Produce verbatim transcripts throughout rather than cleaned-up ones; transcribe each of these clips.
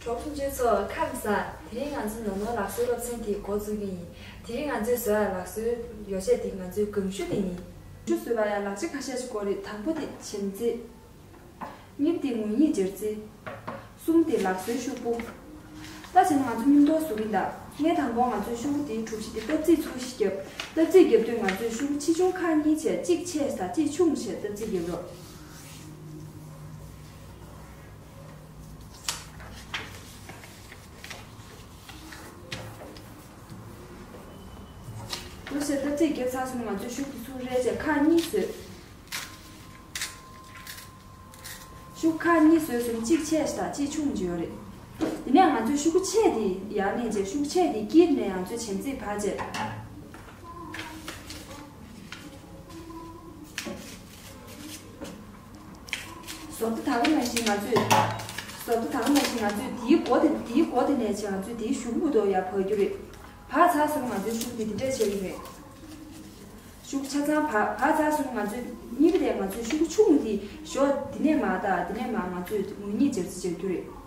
གྲོགས་པོ་ཆུང་ཆུང་ཚོ་ཁམས་བཟང་། དེ་རིང་ང་ཚོ་ནོར་ནོར་ལག་བཟོའི་སློབ་ཚན་དེ་འགོ་བཙུགས་ཀྱི་ཡིན། དེ་རིང་ང་ཚོས་བཟོ་ཡག་ལག་བཟོའི་ཡོ་བྱད་དེ་ང་ཚོའི་གངས་ཤུ་དེ་ཡིན། གངས་ཤུ་བཟོ་བ་ཡང་ལག་ཆ་ཁ་ཤས་ཤིག་དགོས་རེད། དང་པོ་དེ་བྱེམ་རྩེ། གཉིས་པ་དེ་ངོས་གཉིས་འབྱེད་རྩེ། གསུམ་པ་དེ་ལག་བཟོའི་ཤོག་བུ། ད་བྱས་ན་ང་ཚོ་སྙིམ་དོར་བཟོ་གི་ཡིན་ད། ངས་དང་པོ་ང་ཚོའི་ཤོག་བུ་དེའི་གྲུ་བཞི་དེ་སྟབས་རྩེག་ཚུལ་ཞིག་བརྒྱབ། སྟབས་རྩེག་བརྒྱབ་དུས་ང་ཚོའི་ཤོག་བུ་ཆེ་ཆུང་ཁག་གཉིས་བྱས། གཅིག་ཆེ་དང་གཅིག་ཆུང་བྱས་སྟབས་རྩེག་བརྒྱབ་རོགས། འདུག་སེ་སྟབས་རྩེག་བརྒྱབ་ཚར་སོང་ན་ང་ཚོས་ཤོག་བུ་ཚུར་རལ་བྱས་ཁག་གཉིས་བཟོས། ཤོག་བུ་ཁག་གཉིས་བཟོས་སོང་། གཅིག་ཆེ་ཞིག་དང་གཅིག་ཆུང་ཞིག་ཡོད་རེད། དེ་ནས་ང་ཚོས་ཤོག་བུ་ཆེ་དེ་ཡར་མནན་བྱས། ཤོག་བུ་ཆེ་དེའི་དཀྱིལ་ནས་ང་ཚོས་བྱེམ་རྩེག་ཕར་བྱས། བཟོ་ལྟ་དག་པ་ནང་བཞིན་ང་ཚོས། བཟོ་ལྟ་དག་པ་ནང་བཞིན་ང་ཚོས་དེའི་མགོ་དེ། དེའི་མགོ་དེ་ནས་བྱས་ང་ཚོས་དེའི་གཞུག་གུ་དེ་ཡར་བབས་རྒྱུ་རེད། བབས་ཚར་སོང་ན་ང་ཚོའི་ཤོག་བུ་དེ་འདི་འདྲས་ཆགས་ཀྱི་རེད། ཤོག་བུ་ཆ་ཚང་བབས། བབས་ཚར་སོང་ན་ང་ཚོས་གཉིས་པ་དེ་ང་ཚོས་ཤོག་གུ་ཆུང་དེ་གཞོགས་འདི་ནས་མར་དང་འདི་ནས་མར་ང་ཚོས་ངོས་གཉིས་འབྱེད་རྩེ་རྒྱག་རྒྱུ་རེད། དེ་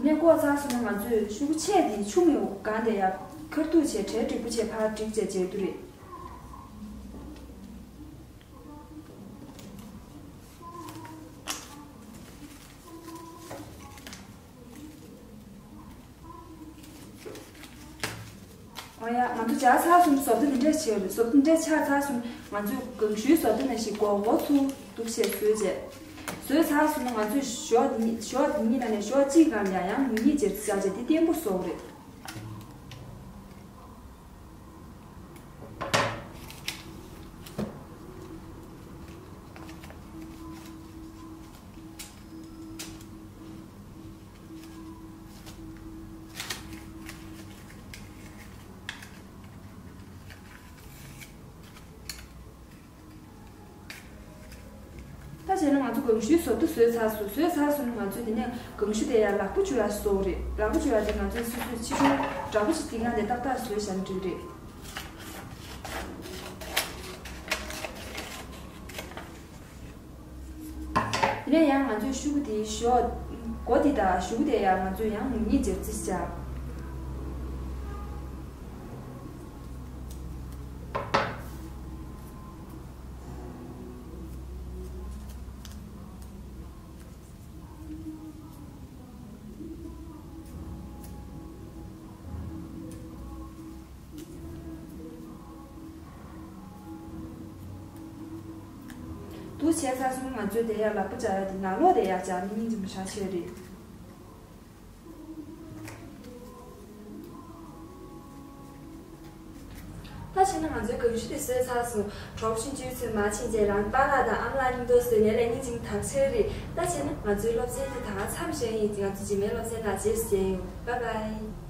ནས་བཀོག་ཚར་སོང་ན་ང་ཚོས་ཤོག་གུ་ཆེ་དེ་ཆུང་ངུའི་སྒང་དེ་ཡར་ཁ་ཐུག་བྱས། གྲལ་འགྲིག་པོ་བྱས་ཕར་བསྒྲིགས་བྱས་འབྱེད་རྒྱུ་རེད། འོ་ཡ། ང་ཚོ་སྦྱར་ཚར་སོང་། བཟོ་ལྟ་འདི་འདྲས་བྱས་རེད། བཟོ་ལྟ་འདི་འདྲས་ཆགས་ཚར་སོང་། ང་ཚོས་གངས་ཤུའི་བཟོ་ལྟ་ནང་བཞིན་མགོ་མགོ་ཚུར་འདུག་བྱས་བཟོས་བྱས། བཟོས་ཚར་སོང་ན་ང་ཚོས་གཞོགས་འདི་གཉིས། གཞོགས་འདི་གཉིས་ནང་ནས་གཞོགས་གཅིག་སྒང་ལ་ཡང་ཡང་ངོས་གཉིས་འབྱེད་རྩེ་བྱས་དེ་བརྟན་པོ་བཟོ་དགོས་རེད། ད་བྱས་ན་ང་ཚོ་གངས་ཤུའི་བཟོ་ལྟ་བཟོས་ཚར་སོང་། བཟོས་ཚར་སོང་ན་ང་ཚོས་དེ་ནས་གངས་ཤུ་དེ་ཡར་ལག་པ་འཇུ་ཡག་བཟོ་དགོས་རེད། ལག་པ་འཇུ་ཡག་དེ་ང་ཚོས་སོ་སོའི་ཆེ་ཆུང་འདྲ་པོ་ཞིག་དེ་སྒང་དེ་ཏག་ཏག་བཟོས་བཞག་ན་འགྲིག་རེད། དེ་ནས་ཡང་ང་ཚོས་ཤོག་གུ་དེའི་གཞོགས། མགོ་དེ་དང་གཞུག་གུ་དེ་ཡང་ང་ཚོས་ཡང་ངོས་གཉིས་འབྱེད་རྩེ་བྱས། འདུག་བྱས་ཚར་སོང་ན་ང་ཚོས་དེ་ཡར་ལག་པ་འཇུ་ཡག་དེ་ནང་ལོགས་དེ་ཡར་འཇུས་ན་སྙིང་རྗེ་མོ་ཞེ་དྲག་ཆེ་རེད། ད་བྱས་ན་ང་ཚོའི་གངས་ཤུ་དེ་བཟོས་ཚར་སོང་། གྲོགས་པོ་ཆུང་ཆུང་ཚོས་མར་ཕྱིན་བྱས་རང་པཱ་ལགས་དང་ཨ་མ་ལགས་མཉམ་དུ་བཟོས་ནས་ལས་སྙིང་རྗེ་མོ་དག་ཆེ་རེད། ད་བྱས་ན་ང་ཚོའི་སློབ་ཚན་དེ་ད་ག་མཚམས་བཞག་ཡིན། ང་ཚོ་རྗེས་མའི་སློབ་ཚན་ལ་མཇལ་ཡོང་། བཱའི་བཱའི།